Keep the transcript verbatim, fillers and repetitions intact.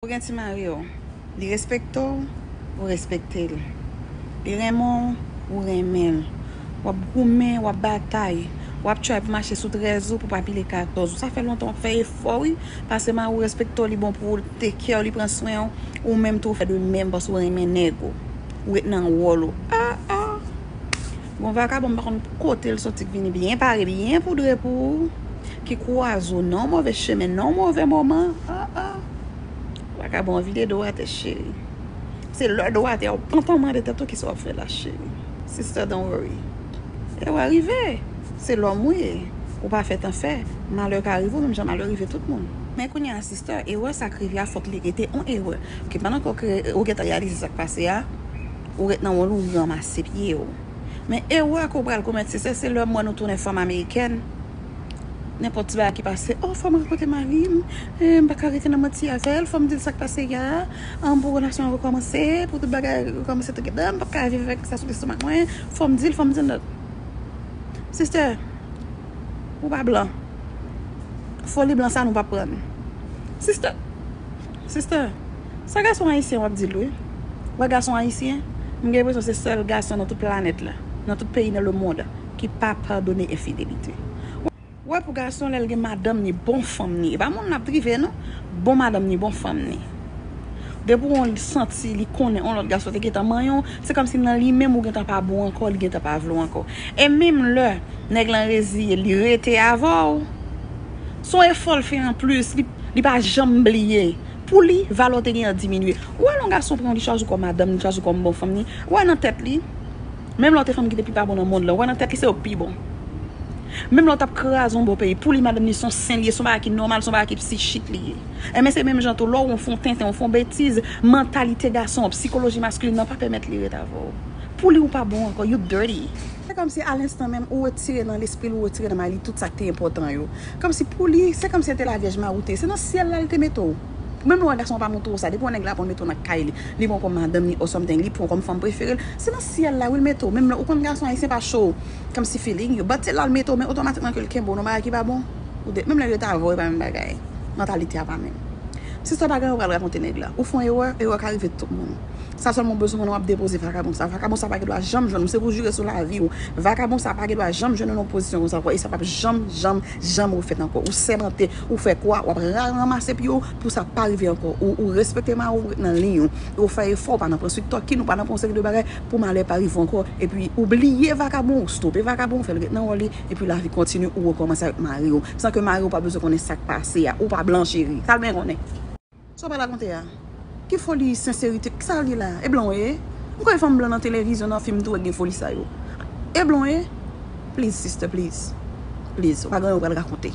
Ou gen ti mari w, li respekte w, ou respekte l. Li renmen w, ou renmen l. W ap goumen, w ap batay, w ap try pou mache sou trèz ou pou pa pile katòz ou. Sa fè lontan w ap fè efò, wi, paske mari w respekte w, li bon pou ou, li take care w, li pran swen w, ou menm tou w fè de menm paske w renmen nèg ou. Ou ret nan wòl ou. Ah, ah. Gon vakabon m pa konn kote l soti k vini byen pare, byen poudre pou ou, ki kwaze w nan yon move chemen, nan yon move moman. Ah, ah. Vakabon an vide do atè, cheri. Se lè do atè, ou pantan mande tèt ou kisa w ap fè la, cheri. Sister, don't worry. Erè rive. Se lòm ou ye. Ou pa fè tan fè. Malè ka rive w menm jan malè rive tout moun. Men kounye a, sister, erè sa k rive a, fòk li rete yon erè. Ke pandan ke ou gentan reyalize sa k pase a, ou ret nan wòl ou ranmase pye w. Men erè ke w pral komèt, sister, se lè m wè nou tounen fanm amerikèn. Nenpòt ti bagay ki pase, oh, fò m rakonte mari m, eh, m pa ka rete nan manti avè l, fò m di l sa k pase yè a, an, pou relasyon an rekòmanse, pou tout bagay rekòmanse together, m p ap ka viv avèk sa sou lestomak mwen, fò m di l, fò m di l. Sister, ou pa blan. Foli blan sa nou p ap pran. Sister, sister, sa gason ayisyen w ap di l, wi. Wè gason ayisyen, m gen enpresyon se sèl gason nan tout planèt la, nan tout peyi nan lemonn, ki pa padone enfidelite. Wè pou gason lè l gen madanm ni bon fanm ni. E pa moun n ap drive non. Bon madanm ni bon fanm ni. Depi w santi li konnen yon lòt gason te gentan manyen w, se kòmsi nan li menm ou gentan pa bon ankò, li gentan pa vle w ankò. E menm lè nèg lan reziye, li rete avè w, se yon efò l fè anplis, li, li pa janm bliye. Pou li, valè w te genyen an diminye. Ou wè lè yon gason pran w, li chwazi w kòm madanm, li chwazi w kòm bon fanm ni. Ou wè nan tèt li, menm lè w te fanm ki te pi pa bon nan mond lan, ou wè nan tèt li se ou k pi bon. Menm lè w t ap kraze yon bò peyi, pou li madanm ni se yon sen li ye, se yon bagay ki nòmal, se yon bagay ki psichik li ye. Enben se menm jan tou, lè w fè yon tenten, w fè yon betiz, mantalite gason an, psikoloji maskilin nan pa pèmèt li ret avè w. Pou li ou pa bon ankò, you dirty. Se kòmsi alenstan menm ou retire nan lespri l, ou retire nan may li tout sa k te enpòtan yo. Kòmsi pou li, se kòmsi se te lavyèj mari w te ye, se nan syèl la li te mete w. Menm lè w wè gason an pa montre w sa, depi yon nèg la pran mete w nan kay li, li pran w kòm madanm ni or something, li pran w kòm fanm prefere l, se nan syèl la wi l mete w. Menm lè ou konn gason ayisyen pa cho kòmsi feeling yo, but se la l mete w, men otomatikman ke l kenbe w nan bagay ki pa bon. Ou de, menm lè l rete avè w, e pa menm bagay. Mantalite a pa menm. Sister, pa gen yon pral rakonte nèg la. Ou fè yon erè, erè ka rive tout moun. Sa sèlman w bezwen konnen, w ap depoze vakabon sa. Vakabon sa pa gen dwa janm jwenn ou. Se pou jire sou lavi w. Vakabon sa pa gen dwa janm jwenn ou nan yon pozisyon konsa ankò. E sa p ap janm, janm, janm refèt ankò. Ou sèmante, ou fè kwa, w ap ra-, ranmase pye w pou sa pa rive ankò. Ou, ou respekte mari w, ou ret nan liy ou. Ou fè efò, ou pa nan pran sweet talking, ou pa nan pran yon seri de bagay pou malè pa rive w ankò. Epi ou bliye vakabon, ou stope vakabon, ou fè l ret nan wòl li, epi lavi kontinye, ou rekòmanse avèk mari w. San ke mari w pa bezwen konnen sa k pase a. Ou pa blan, cheri. Sa l bezwen konnen? Sa w pral rakonte a? Ki foli senserite? Kisa l ye la? E blan w ye? M kwè fanm blan nan televizyon, nan fim tou, gen foli sa yo. E blan w ye? Please, sister, please. Please, ou pa gen anyen w pral rakonte.